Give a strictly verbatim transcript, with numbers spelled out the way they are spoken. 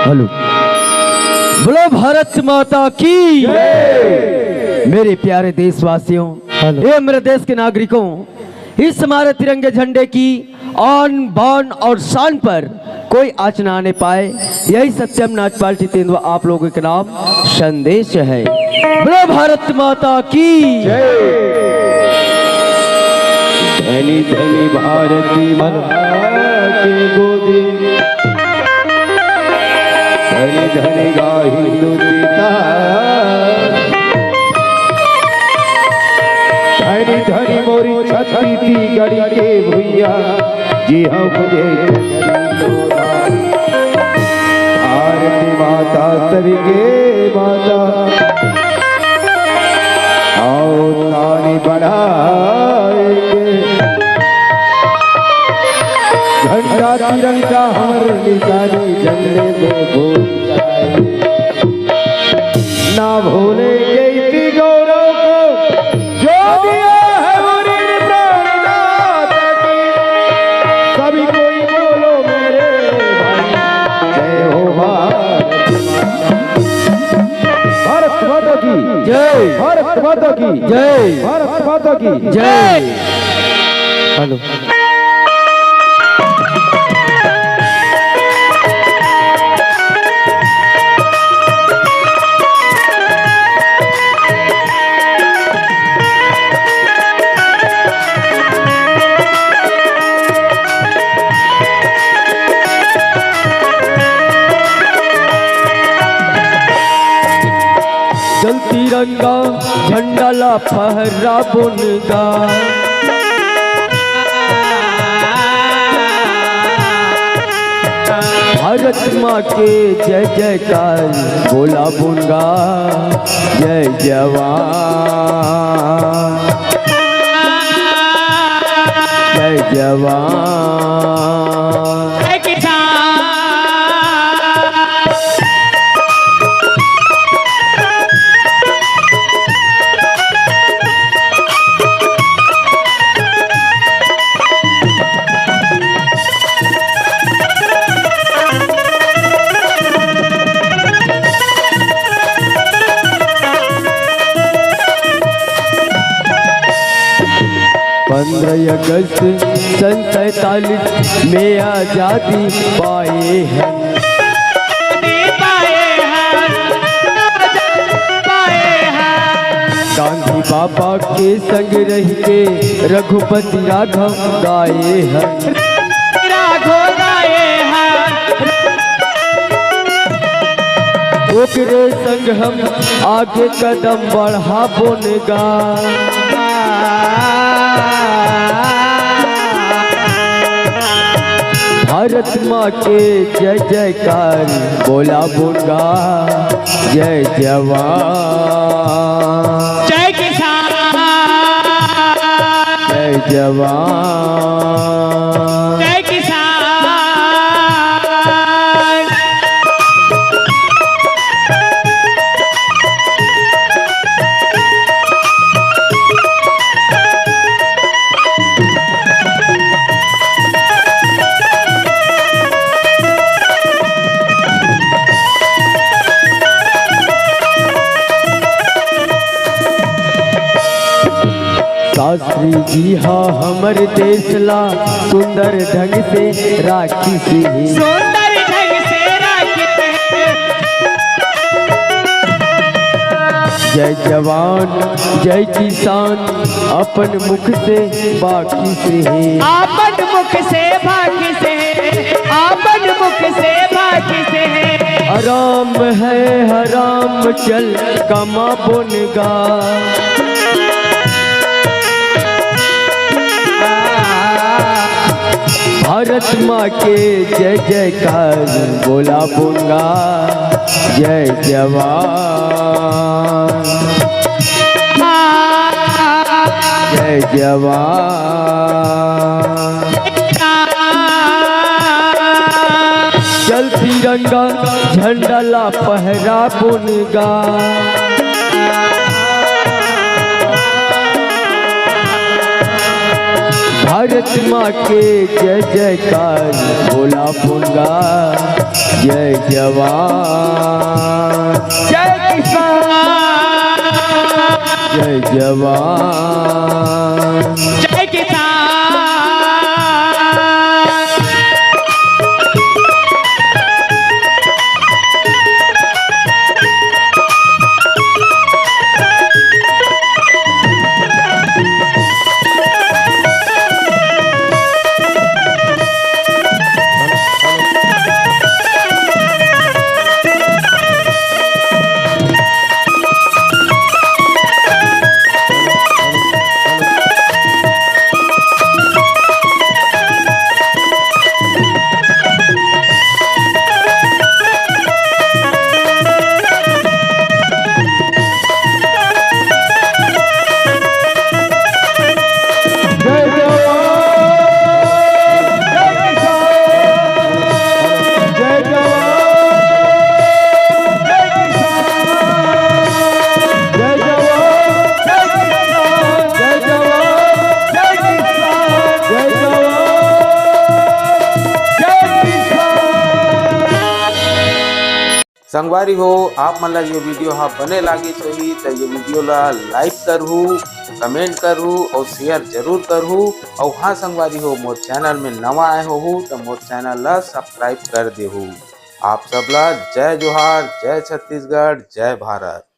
Hello, बोलो भारत माता की। मेरे प्यारे देशवासियों, हेलो। एवं मेरे देश के नागरिकों, इस हमारे तिरंगे झंडे की आन बान और शान पर कोई आँच ना आने पाए, यही सत्यम नाच पार्टी तेंदुआ आप लोगों के नाम संदेश है। बोलो भारत माता की। धनी धनी भारती माँ के गोदी, धनी धनी गा हिंदू सीता, धनी धनी मोरी छत्तीसगढ़ के भुइया, जी हाँ मुझे भारती माता सबके माता। आओ ताली बजाएंगे, झंडा तिरंगा हमर निशानी, झंडे में बोल जाए। ना भूलेंगे इसी गौरव को, जो दिया है उन्हीं प्राणनाथ की। सभी कोई बोलो मेरे भाई, जय हो भारत माता। भारत माता की जय। भारत माता की जय। भारत माता की जय। हेलो। चल तिरंगा झंडा ला फहराबोन गा। भारत माँ के जय जयकार बोलाबोन गा। जय जवान, जय जवान। पंद्रह अगस्त सन सैतालीस में आजादी पाए हैं। गांधी बाबा के संग रह के रघुपति राघव गाए हैं। ओकरे संग हम आगे कदम बढ़ाबोन गा। भारत माँ के जय जयकार बोलाबोन गा। जय जवान, जय किसान, जय जवान। शास्त्री जी हा हमर देश ला सुंदर ढंग से राखिस हे। सुंदर ढंग से राखिस हे। जय जवान, जय किसान, अपन मुख से बाखिस हे। अपन मुख से बाखिस हे। अपन मुख से बाखिस हे। हराम है हराम, चल कमाबोन गा। भारत माँ के जय जयकार बोलाबोन गा। जय जवान, जय जवान। चल तिरंगा झंडा ला फहराबोन गा। भारत माँ के जय जयकार, बोला पुनगा जय जवान। जय किसान, जय जवान। जय किसान। जय जवान, जय किसान, जय जवान, जय किसान, जय जवान, जय किसान, जय जवान, जय जवान, जय किसान। संगवारी हो, आप मन ला ये वीडियो हा बने लागिस होही त ये वीडियो ला like करहू, comment करहू और share जरूर करहू। और हाँ संगवारी हो, मोर channel में नवा आए होहू त मोर channel ला subscribe कर देहू। आप सब ला जय जोहार, जय छत्तीसगढ़, जय भारत।